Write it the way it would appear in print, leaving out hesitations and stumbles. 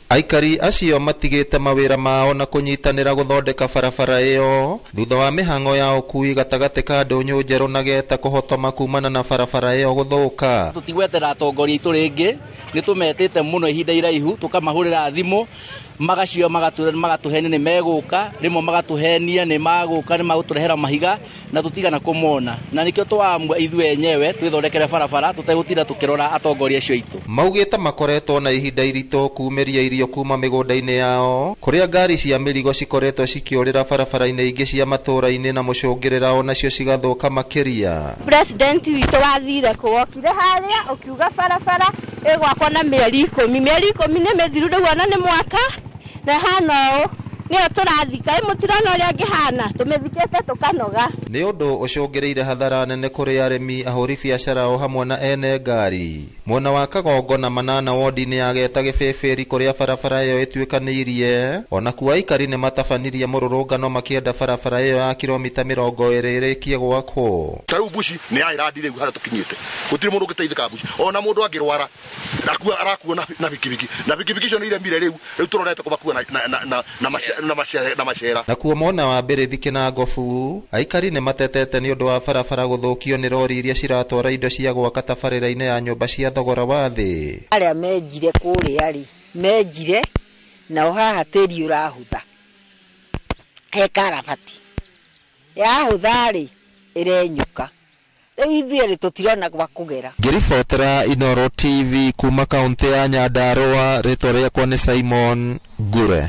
Aikari acio matigĩte mawĩra mao na kũnyitanĩra gũthondeka barabara ĩyo thutha wa mĩhang'o ya ũkui gatagatĩ ka ndũnyũ njerũ na Geta kũhotoma kumana na barabara ĩyo gũthũka. Tũtigwetera atongoria aitũ rĩngĩ, nĩ tũmetĩte mũno ihinda iraihu, tũkamahũrĩra thimũ, magacioya magatũhenia nĩ megũka, rĩmwe magatũhenia nĩ magũka nĩ magũtũrehera mahiga na tũtigana kũmona, na nĩkĩo twaamua ithuĩ enyewe twĩthondekere barabara tũtegũtinda tũkĩrora atongoria acio aitũ. Maugĩte makoretwo na ihinda iritũ kumĩria irio kuma mĩgũnda-inĩ yao kũrĩa ngari cia mĩrigo cikoretwo cikĩũrĩra barabara-inĩ ingĩ cia matũũra-inĩ na mũcũngĩrĩra onacio cigathũka makĩria. President witũ wathire kũ wokire harĩa ũkiuga barabara ĩgwakwo na mĩeri 10, mĩeri 10 nĩ mĩthiru rĩu ona nĩ mwaka na hana ũũ nĩyo tũrathika, ĩ mũtirona ũrĩa ngĩhana, tũmĩthikĩte tũkanoga. Nĩ ũndũ ũcũngĩrĩire hathara nene kũrĩ arĩmi, ahũri biacara o hamwe na ene ngari. Mwena wa Kagongo na Manana wodi-inĩ ya Geta Gĩbĩbĩri kũrĩa barabara ĩyo ĩtuĩkanĩirie, onakuo aikari nĩ matabanirie mũrũrũngano makĩenda barabara ĩyo ya kilomita 20 ĩrĩkie gwakwo. Ta rĩu Mbuci nĩ ya ĩrandi rĩu harĩa tũkinyĩte, gũtirĩ mũndũ ũngĩteithĩka Mbuci, ona mũndũ angĩrwara arakuo na bikibiki, na bikibiki icio nĩ iremire rĩu, rĩu tũrorete kũmakua na macera. Nakuo mwena wa Mbĩrĩthi Kĩnangobu, aikari nĩ matetete nĩ ũndũ wa barabara gũthũkio nĩ rori iria ciratwara indo cia gwaka tabarĩra-inĩ ya nyũmba cia thogora wa thĩ. Arĩa menjire kũrĩa rĩ, menjire nao haha tĩri ũrahũtha, he karabati yahũtha rĩ ĩrenyũka, rĩu ithuĩ rĩ tũtirona gwa kũgera. Ngĩribotera Inooro TV kuma kaũntĩ ya Nyandarũa, rĩtwa rĩakwa nĩ Simon Ngure.